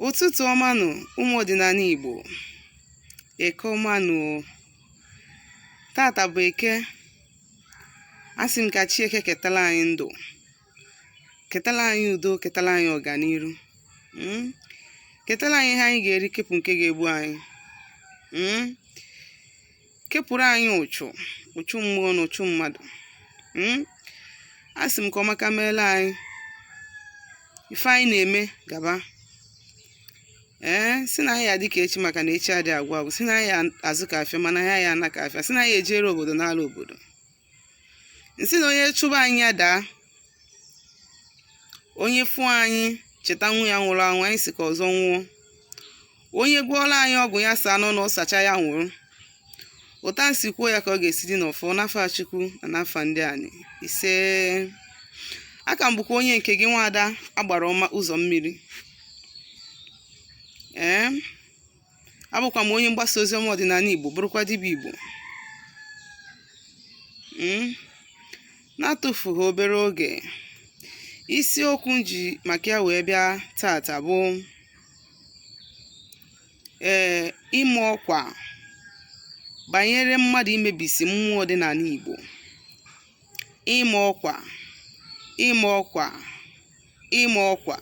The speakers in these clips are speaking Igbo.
Ụtụtụ ọma nụ ụmụ ọdịnala Igbo. Eke ọma nụ o. Tata bụ Eke. Asị m ka chi Eke ketala anyị ndụ, ketala anyị udo, ketala anyị ọganiru, Ketala anyị ihe anyị ga-eri, kepụ nke ga-egbu anyị, Kepụrụ anyị ụchụ, ụchụ mmụọ na ụchụ mmadụ, Asị m ka ọmaka meela anyị. Ife anyị na-eme gaba. Ee, sị na anyị adị ka echi maka na echi adị agwụ agwụ. Sị na anyị azụ ka afịa mana anyị ana ka afịa. Sị na anyị ejere obodo n'ala obodo. M sị na onye chụba anyị ya daa. Onye fụ anyị cheta nwa ya nwụrụ anwụ, anyị sị ka ọzọ nwụọ. Onye gwọọla anyị ọgwụ ya saa n'ọnụ ọsacha ya nwụrụ. Ụta nsi kwuo ya ka ọ ga-esi dị n'ọfọ n'afa Chukwu na n'afa ndị anị. Ise. Aka m bụkwa onye nke gị, nwaada agbara ọma ụzọ mmiri. Ee, abụkwa m onye mgbasa ozi ọma ọdịnala Igbo, bụrụkwa dibịa Igbo. Na-atụfughị obere oge, isiokwu m ji maka ya wee bịa tata bụ ee ime ọkwa banyere mmadụ imebisi mmụọ dị n'ala Igbo. Ime ọkwa, ime ọkwa, ime ọkwa.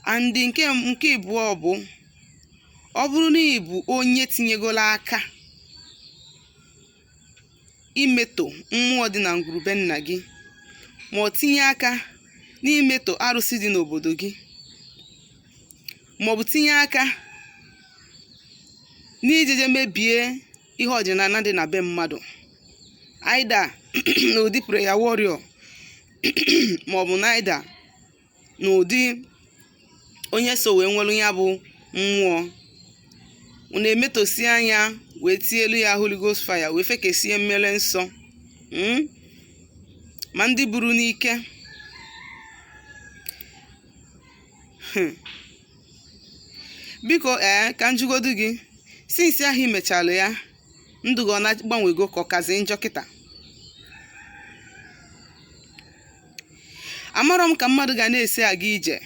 And nke ịbụọ bụ, ọ bụrụ na ị bụ onye tinyegolo aka imetọ mmụọ dị na ngwuru be nna gị, ma ọ tinye aka n'imetọ arụsị dị n'obodo gị, ma ọ bụ tinye aka n'ijeje mebie ihe ọdịnala dị na be mmadụ, either n'ụdị prayer warrior ma ọ bụ na either n'ụdị onye so wee nwelu ya bụ mmụọ, unu emetosi anya wee tielu ya Holy Ghost fire, wee fekesie mmele nsọ, Ma ndị buru n'ike. Biko, ee, ka m jụgodu gị, since ahụ i mechalụ ya, ndụ gị ọ na-agbanwego ka ọ kazi njọ kịta? Amarọ m ka mmadụ ga na-esi aga ije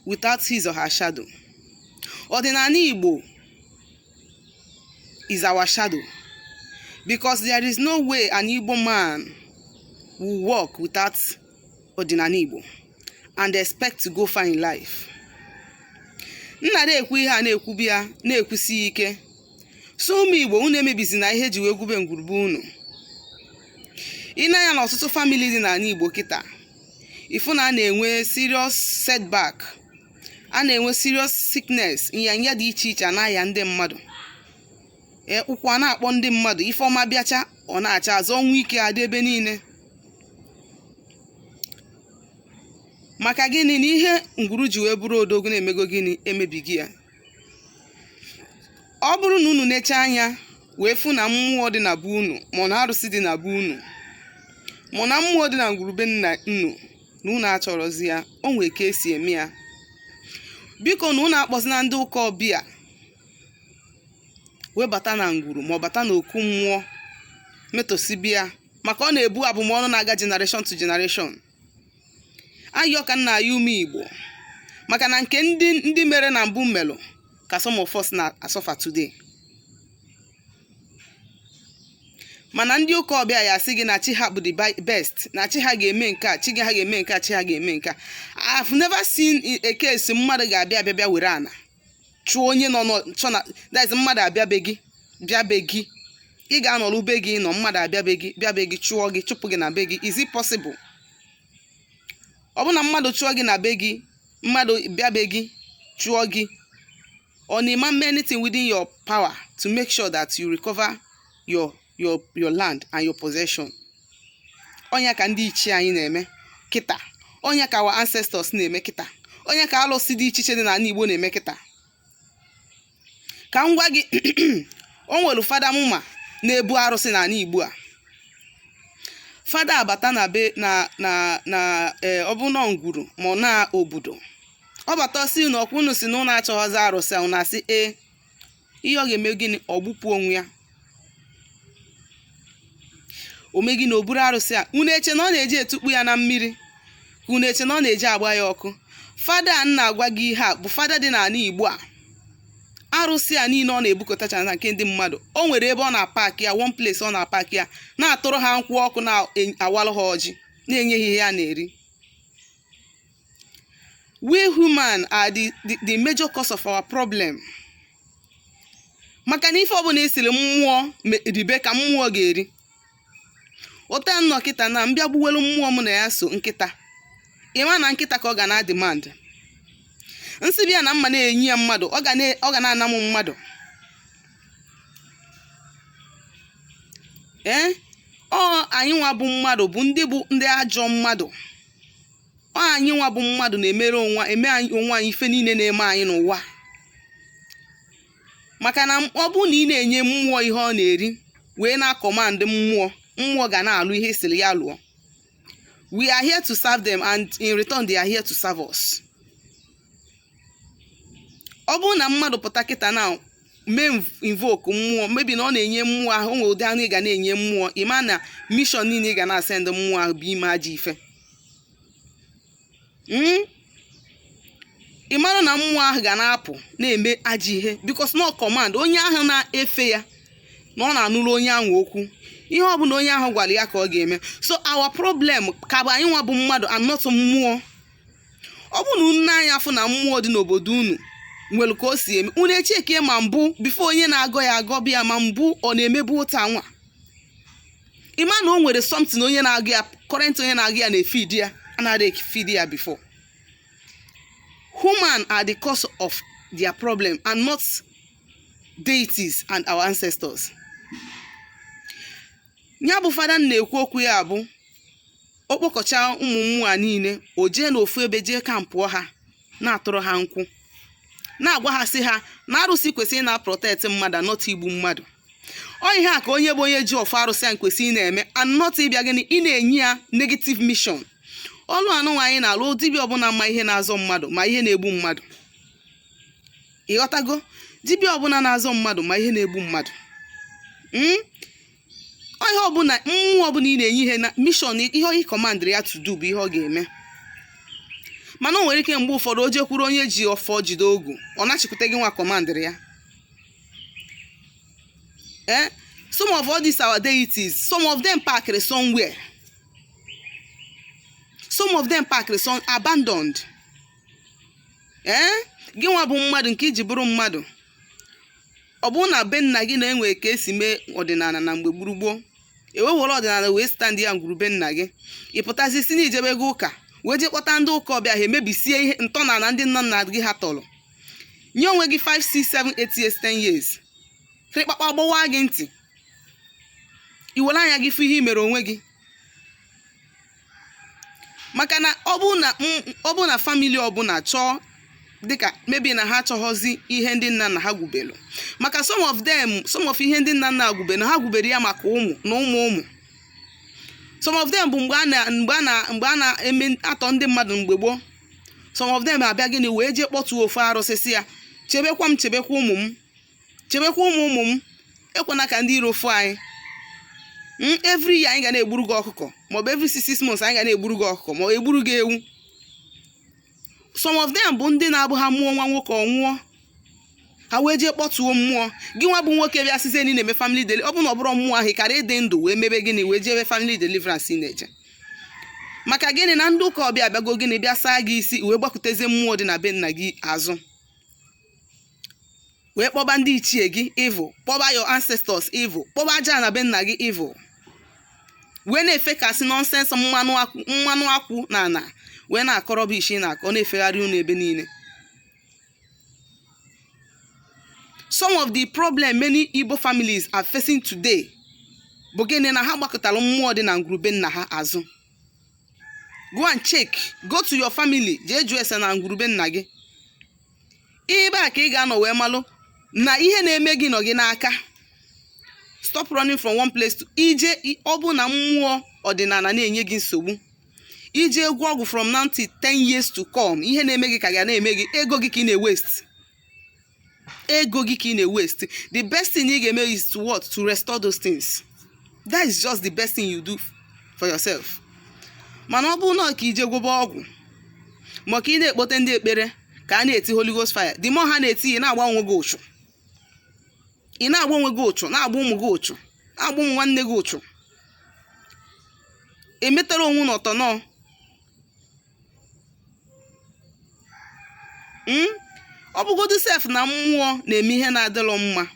without his or her shadow. Ọdịnala Igbo is our shadow, because there is no way an Igbo man will walk without ọdịnala Igbo and expect to go far in life. M na-ekwu ihe a na-ekwubi ya na-ekwusi ike. So ụmụ Igbo, unu emebizina ihe eji wee gwube ngwuru be unu. I nee anya na ọtụtụ family dị n'ala Igbo kịta, ị fụ na a na-enwe serious setback, a na-enwe serious sickness, nyanya dị iche iche a na-aya ndị mmadụ. Ee, ụkwụ a na-akpọ ndị mmadụ, ife ọma bịacha ọ na-acha azụ, ọnwụ ike adị ebe niile. Maka gịnị? Na ihe ngwuru ji wee bụrụ odogwu na-emego gịnị? Emebigo ya. Ọ bụrụ na unu necha anya wee fụ na mmụọ dị na be unu, ma ọ na arụsị dị na be unu, ma ọ na mmụọ dị na ngwuru be nna unu, na unu achọrọzi ya, o nwee ka esi eme ya. Biko, na unu akpọzina ndị ụka ọbịa wee bata na ngwuru ma ọ bata n'okwu mmụọ metosibịa, maka ọ na-ebu abụmọnụ na-aga generation to generation. Ayọ ka m na-ayọ ụmụ Igbo, maka na nke ndị mere na mbụ melụ ka some of us na-asuffer today. Mana ndị ụka ọbịa ya asị gị na chi ha bụ the best, na chi ha ga-eme nke a, chi ha ga-eme nke a, chi ha ga-eme nke a. I've never seen a case mmadụ ga-abịa abịa bịa were ana chụọ onye nọ chọ na that is mmadụ abịa be gị, bịa be gị, ị ga-anọrụ be gị nọ, mmadụ abịa be gị, bịa be gị chụọ gị, chụpụ gị na be gị. Is it possible? Ọ bụ na mmadụ chụọ gị na be gị, mmadụ bịa be gị chụọ gị, ọ na-eme eme anything within your power to make sure that you recover your land and your possession? Ọ nya ka ndị ichie anyị na-eme kịta, ọ nya ka our ancestors na-eme kịta, ọ nya ka alụsị dị iche iche dị n'ala Igbo na-eme kịta. Ka m gwa gị, o nwere fada m ma na-ebu arụsị n'ala Igbo a. Fada abata na be na na na ee, ọ bụ na ngwuru ma ọ na obodo, ọ bata sị na ọkwa unu si na unu achọghọzi arụsị a, unu asị ee. Ihe ọ ga-eme gịnị? Ọ gbupụ onwe ya. O mee gịnị? O buru arụsị a. Unu eche na ọ na-eji etukpu ya na mmiri, ka unu eche na ọ na-eji agba ya ọkụ? Fada a na-agwa gị ihe a bụ fada dị n'ala Igbo a. Arụsị a niile ọ na-ebukọtacha na nke ndị mmadụ, o nwere ebe ọ na-apaki ya, one place ọ na-apaki ya, na-atụrụ ha nkwụ ọkụ, na-awalụ ha ọjị, na-enye ha ihe a na-eri. We human are the major cause of our problem, maka na ife ọbụla esiri mmụọ ribe ka mmụọ ga-eri. Ụta nnọọ kịta na mbịa gbuwelu mmụọ m na ya so nkịta, ịma na nkịta ka ọ ga na demand nsị bịa na mma na-enyi ya mmadụ, ọ ga na-ana m mmadụ. Ee, ọ anyị nwa bụ mmadụ bụ ndị bụ ndị ajọ mmadụ. Ọ anyị nwa bụ mmadụ na-emere onwe eme anyị onwe anyị ife niile na-eme anyị n'ụwa, maka na ọ bụrụ na ị na-enye mmụọ ihe ọ na-eri wee na-acommand mmụọ, mmụọ ga na-alụ ihe siri ya lụọ. We are here to serve them, and in return they are here to serve us. Ọ bụrụ na mmadụ pụta kịta na mee invoke mmụọ, mebi na ọ na-enye mmụọ ahụ, o nwere ụdị anụ ị ga na-enye mmụọ, ịma na mission niile ị ga na-asend mmụọ ahụ bụ ime ajọ ife. Ị mara na mmụọ ahụ ga na-apụ na-eme ajọ ihe, because no command onye ahụ na-efe ya na ọ na-anụrụ onye ahụ okwu, ihe ọbụla onye ahụ gwara ya ka ọ ga-eme. So our problem ka bụ anyị nwa bụ mmadụ and not mmụọ. Ọ bụrụ na unu anya afụ na mmụọ dị n'obodo unu nwere ka o si eme, unu echeke ma mbụ before onye na-agọ ya agọ bịa, ma mbụ ọ na-emebu ụta nwa, ịma na o nwere something onye na-agụ ya current, onye na-agụ ya na-efeed ya, anaghị efeed ya before. Human are the cause of their problem and not deities and our ancestors. Ya bụ fada na-ekwu okwu ya bụ okpokọcha ụmụ mmụọ a niile, o jee n'ofu ebe, jee kampụọ ha, na-atụrụ ha nkwụ, na-agwa ha sị ha na arụsị kwesịrị na protect mmadụ, not igbu mmadụ. Ọ ihe a ka onye bụ onye ji ọfọ arụsị ahụ kwesịrị ị na-eme, and not ịbịa gịnị, ị na-enye ya negative mission. Ọlụ anụnwa anyị na-alụ, dibịa ọbụla ma ihe na-azọ mmadụ ma ihe na-egbu mmadụ, ịghọtago? Dibịa ọbụla na-azọ mmadụ ma ihe na-egbu mmadụ. Ihe ọbụla mmụọ ọbụla ị na-enye ihe na mission, ihe ị commandịrị ya to do bụ ihe ọ ga-eme. Mana o nwere ike mgbe ụfọdụ o jekwuru onye ji ọfọ jide ogu, ọ nachikwute gị nwa commandịrị ya. Some of all these our deities, some of them parked somewhere, some of them parked some abandoned. Gị nwa bụ mmadụ nke iji bụrụ mmadụ, ọ bụrụ na be nna gị na-enwe ka esi mee ọdịnala na mgbe gburugburu, ewewere ọdịnala wee stand ya ngwuru be nna gị, ị pụtazi si na ijebe gị ụka wee jee kpọta ndị ụka ọbịa, ha emebisie ihe ntọala ndị nna nna gị ha tọrọ. Nye onwe gị 5, 6, 7, 8 years, 10 years, kịrịkpakpa gbawa gị ntị, i were anya gị fụ ihe i mere onwe gị. Maka na ọ bụ na family ọbụla chọọ, dịka maybe na ha achọghọzi ihe ndị nna nna ha gwubelu, maka some of them, some of ihe ndị nna nna gwubelu, ha gwubere ya maka ụmụ na ụmụ ụmụ. Some of them bụ mgbe a na-eme atọ ndị mmadụ mgbe gboo. Some of them abịa gịnị, wee jee kpọtuo ofu arụsị sị ya, "Chebekwa m, chebekwa ụmụ m, chebekwa ụmụ ụmụ m, ekwena ka ndị iro fụ anyị. Every year anyị ga na-egburu gị ọkụkọ, maọbụ every 6 months anyị ga na-egburu gị ọkụkọ, maọbụ egburu gị ewu." Some of them bụ ndị na-abụ ha mụọ nwa nwoke, ọ nwụọ, ha wee jee kpọtuo mmụọ. Gị nwa bụ nwoke bịa sizie na ị na-eme family deli, ọ bụ na ọ bụrụ mmụọ ahụ, ị kara ịdị ndụ wee mebe gịnị, wee jebe family deliverance ị na-eje. Maka gịnị? Na ndị ụka ọbịa abịago gịnị, bịa saa gị isi, wee gbakwutezie mmụọ dị na be nna gị azụ, wee kpọba ndị ichie gị evil, kpọba your ancestors evil, kpọba aja na be nna gị evil, wee na-efekasị nonsense, mmanụ akwụ, mmanụ akwụ na ana, wee na-akọrọ isi na-akọ na-efegharị unu ebe niile. Some of the problem many Igbo families are facing today bụ gịnị? Na ha gbakọtara mmụọ dị na ngwurube nna ha azụ. Go and check, go to your family, jee jụọ ese na ngwurube nna gị. Ebe a ka ị ga-anọ wee malụ na ihe na-eme gị nọ gị n'aka. Stop running from one place to ije. Ọ bụ na mmụọ ọdịnala na-enye gị nsogbu, ije egwu ọgwụ from now till 10 years to come, ihe na-eme gị ka ga na-eme gị. Ego gị ka ị na-waste, ego gị ka ị na-waste. The best thing ị ga-eme is to what? To restore those things. That is just the best thing you do for yourself. Mana ọ bụrụ na ka ije gwọba ọgwụ, Maka ị na-ekpote ndị ekpere ka a na-eti Holy Ghost fire, the more ha na-eti, ị na-agba onwe gị ụchụ, ị na-agba onwe gị ụchụ, na-agba ụmụ gị ụchụ, na-agba ụmụ nwanne gị ụchụ. Emetara onwe n'ọtọ nọ. Ọ bụgodu sef na mmụọ na-eme ihe na-adịrọ mma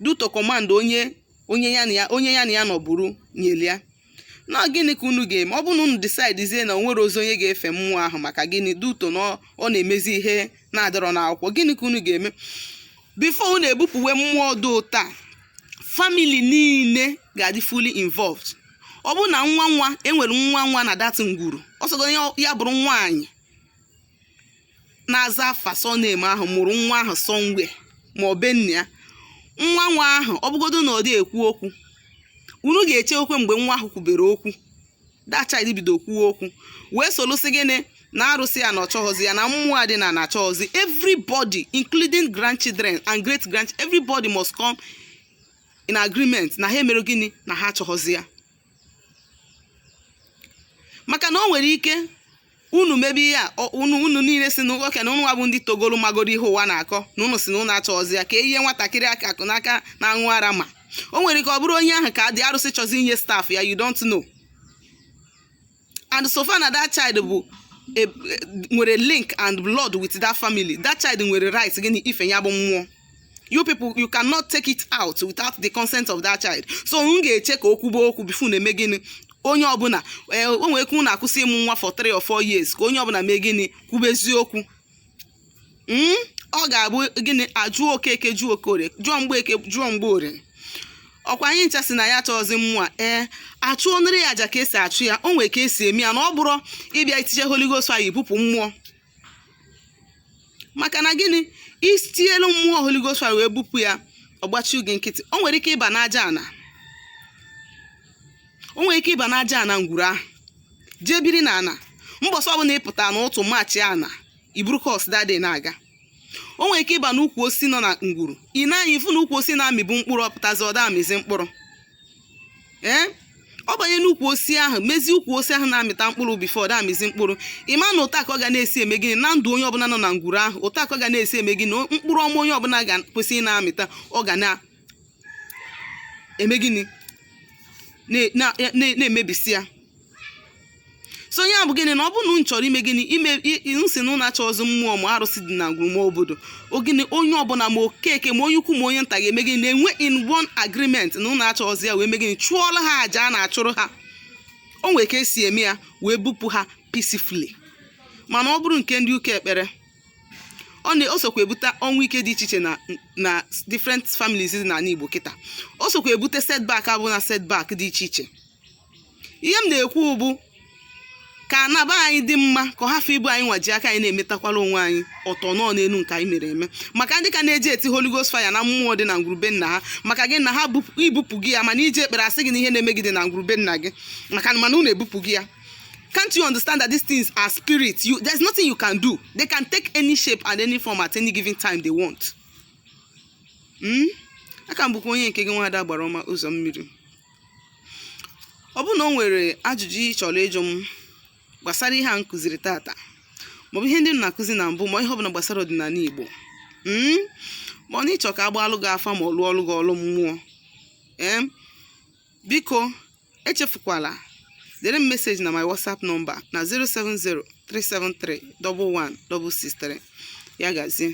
due to command onye ya na ya nọburu nyeli ya na, gịnị ka unu ga-eme? Ọ bụrụ na unu decide na o nwere ozi onye ga-efe mmụọ ahụ, maka gịnị? Due to na ọ na-emezi ihe na-adịrọ n'akwụkwọ, gịnị ka unu ga-eme before unu ebupụwe mmụọ dị ụta? Family niile ga-adị fully involved. Ọ bụrụ na nwa nwa enwere nwa nwa na that ngwuru, ọsọgo ya bụrụ nwaanyị na-aza afa surname ahụ mụrụ nwa ahụ somewhere ma ọ be nna ya, nwa nwa ahụ, ọ bụgodo na ọ dị ekwu okwu, unu ga-eche okwe mgbe nwa ahụ kwubere okwu. That child bido kwuo okwu wee solusi gịnị na arụsị ya na ọchọghọzi ya, na mmụọ a dị na na-achọghọzi. Everybody, including grandchildren and great grand, everybody must come in agreement na ha emere gịnị, na ha achọghọzi ya. Maka na o nwere ike unu mebe ihe a, unu niile si na oke na unu bụ ndị togoro magoro ihe ụwa na-akọ, na unu si na unu achọghọzi ya, ka ihe nwatakịrị aka akụ n'aka na-aṅụ ara. Ma o nwere ike ọ bụrụ onye ahụ ka dị arụsị chọzi inye staff ya. You don't know. And so far na that child bụ nwere link and blood with that family, that child nwere right gịnị? Ife ya bụ mmụọ. You people, you cannot take it out without the consent of that child. So m ga-eche ka o kwube okwu before na-eme gịnị? Onye ọbụla, o nwere ike unu akwụsị ịmụ nwa for 3 or 4 years ka onye ọbụla mee gịnị? Kwube eziokwu. Ọ ga-abụ gịnị? Ajụọ Okeke, jụọ Okorie, jụọ Mgbeke, jụọ Mgbeorie. Ọkwa anyị ncha si na ya chọọzi mmụọ a. Ee, achụọ nri ya aja ka esi achụ ya. O nwere ka esi eme ya, na ọ bụrụ ịbịa itinye Holy Ghost fire ibupụ mmụọ. Maka na gịnị? Itinyelu mmụọ Holy Ghost fire wee bupụ ya, ọgbachi gị nkịtị. O nwere ike ịba n'aja ana, o nwere ike ịba n'aja ana ngwuru ahụ, jee biri na ana. Mbọsị ọbụla ịpụta n'ụtụ maachị ana, iburu curse that day na-aga. O nwere ike ịba n'ukwu osisi nọ na ngwuru, ị na-anya ifu na ukwu osisi na-amịbụ mkpụrụ, ọpụtazi ọda amịzi mkpụrụ. Ee, ọ banye n'ukwu osisi ahụ, mezie ukwu osisi ahụ na-amịta mkpụrụ before ọda amịzi mkpụrụ. Ịma na ụta ka ọ ga na-esi eme gịnị na ndụ onye ọbụla nọ na ngwuru ahụ? Ụta ka ọ ga na-esi eme gịnị? Mkpụrụ ọma onye ọbụla ga kwesị ị na-amịta, ọ ga na-eme gịnị? Na-emebisi ya. So ya bụ gịnị? Na ọ bụrụ na unu chọrọ ime gịnị, ime nsị na unu achọ ọzọ mmụọ ma arụsị dị na ngwuru ma obodo ogịnị, onye ọbụla, ma okeke, ma onye ukwu, ma onye nta, ga-eme gịnị? Na-enwe in one agreement na unu achọ ọzọ ya, wee mee gịnị? Chụọrọ ha àjà a na-achụrụ ha. O nwere ka esi eme ya wee bupụ ha peacefully. Mana ọ bụrụ nke ndị ụka ekpere, ọ na o sokwa ebute ọnwụ ike dị iche iche na different families dị n'ala Igbo kịta. O sokwa ebute setback, abụ na setback dị iche iche. Ihe m na-ekwu bụ ka anaba anyị dị mma, ka ọ hafụ ibu anyị nwaji aka anyị na-emetakwala onwe anyị ọtọ nọọ n'elu nke anyị mere eme. Maka ndị ka na-eji eti Holy Ghost fire na mmụọ dị na ngwurube nna ha, maka gị na ha ibupụ gị ya, mana iji ekpere asị gị na ihe na-eme gị dị na ngwurube nna gị, maka mana unu ebupụ gị ya. Can't you understand that these things are spirits? There's nothing you can do. They can take any shape and any form at any given time they want. Aka m bụkwa onye nke gị, Nwaada Gbara Ọma Ụzọ Mmiri. Ọ bụrụ na o nwere ajụjụ ị chọrọ ịjụ m gbasara ihe a m kụziri tata, maọbụ ihe ndị m na-akụzi na mbụ, ma ihe ọbụla gbasara ọdịnala Igbo, ma ọ na ịchọ ka agbaalụ gị afa, ma ọ lụọ ọlụ gị ọlụ mmụọ, ee, biko echefukwala dere m message na my WhatsApp number na 070 373 11663. Ya gazie.